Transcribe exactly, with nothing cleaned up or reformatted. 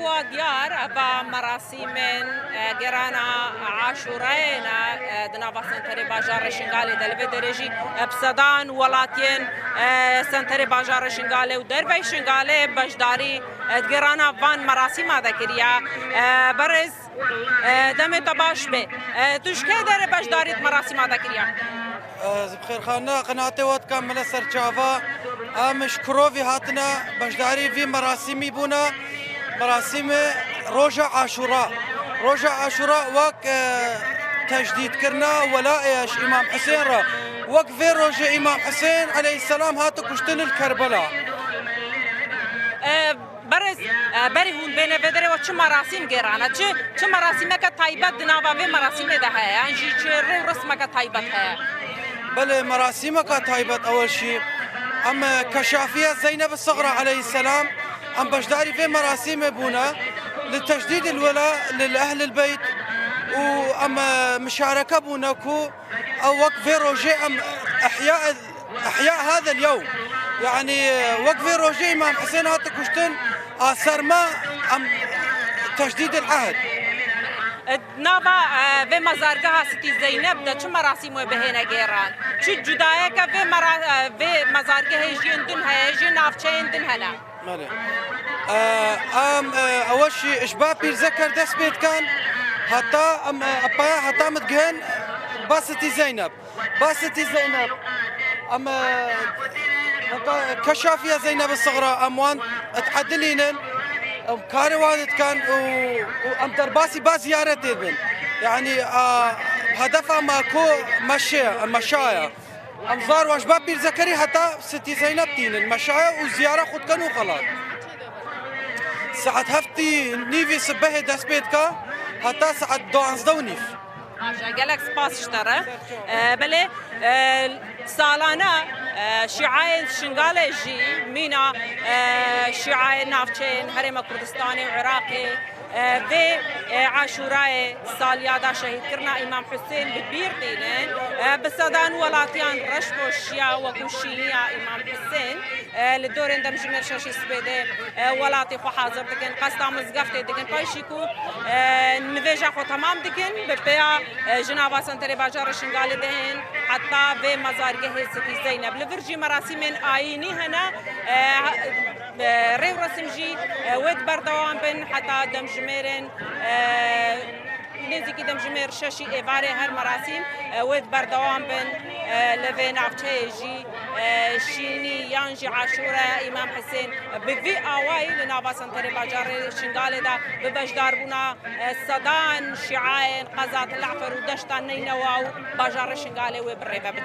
Wa diyar, eva merasîmên, e, gerana Aşûrayê ne, e, di nava senterê bajarê Şingalê de li vê derê jî, e, bi sedan welatiyên, e, senterê bajarê Şingalê û dervey Şingalê beşdarî, e, di gerana van merasîma de kiriye. E, berêz, e, demê te baş be. E, tu ji kê derê beşdarî di merasîma de kiriye? Ez bi xêrxanina qinatê we dikim, mile serçava. Em ji Kurovî hatine, beşdarî vî merasîmî bûne. Merasîmê roja Aşûra. Roja Aşûra wek, e, tecdîdkirina welayê ji Îmam Husên re. Wek vê rojê Îmam Husên aleyhisselam hate kuştin li Kerbela. E, Berêz, e, berî hûn bêne vê derê we çi merasîm gêrane? Çi, çi merasîmeke taybet di nava vê merasîmê de heye? Yan jî çi rê û rismeke taybet heye? Belê, merasîmeke taybet ewil jî. Em, e, Keşafiya Zeyneb Sigra aleyhisselam, em beşdarî vê merasîmê bûne. Li tecdîdil wela lil ehlil beyt û em, e, mişareke bûne ku Ew wek vê rojê em ihya, ihya hadel yewm. Yanî wek vê rojê Îmam Husên hate kuştin, a ser me em tecdîdil ehd. Nava, e, vê mezargeha Sitî Zeyneb de çi merasîm we bihêne gêran? Çi cudayeke vê mera-, e, vê mezargehê jiyên din heye, jê navçeyên din hene? Belê. E, em, e, ewe jî ji ba pîrzeker dest pê dikin, heta em, e, paya heta min digihên ba Sitî Zeyneb. Ba Sitî Zeyneb. Em, e, heta Keşafiya Zeyneb Sigra em wan diedilînin, em karê wan dikin û, û em derbasî ba ziyaretê dibin. Yanî, e, hedefa me ku meşe, meşaya. Em zar wan ji ba pîrzekerî heta Sitî Zeyneb tînin, meşaya û ziyara xwe dikin û xelas. Saet heftî nîvî sibehê dest pê dike heta saet duwazdeh û nîv. Baş e, gelek spas ji te re. E, belê, e, salane, e, şîayên Şingalê jî mîna, e, şîayên navçeyên Herêma Kurdistanê û Iraqê, e, vê, e, Aşûrayê saliyada şehîdkirina Îmam Husên bi bîr tînin. E, bi sedan welatiyan reş poşiya wekû şîniya Îmam Husên, e, li dorên demjimêr şeşî sibê de, e, welatê xwe hazir dikin. Qesta mizgeftê dikin. Payşî ku, e, nivêja xwe temam dikin, bi pêya, e, ji nava senterê bajarê Şingalê dihên heta vê mezargehê Sitî Zeyneb. Li vir jî merasîmên ayînî hene. E, e, rê û resim jî, e, wê di berdewam bin heta demjimêrên, e, nêzîkî demjimêr şeşî êvarê her merasîm, e, wê di berdewam bin, e, li vê navçeyê jî, e, şînî yan jî Aşûreya Îmam Husên bi vî awayî li nava senterê bajarê Şingalê de bi beşdarbûna, e, sedan şîayên qeza Til Efer û deşta Neynewa û bajarê Şingalê wê bi rê ve biçe.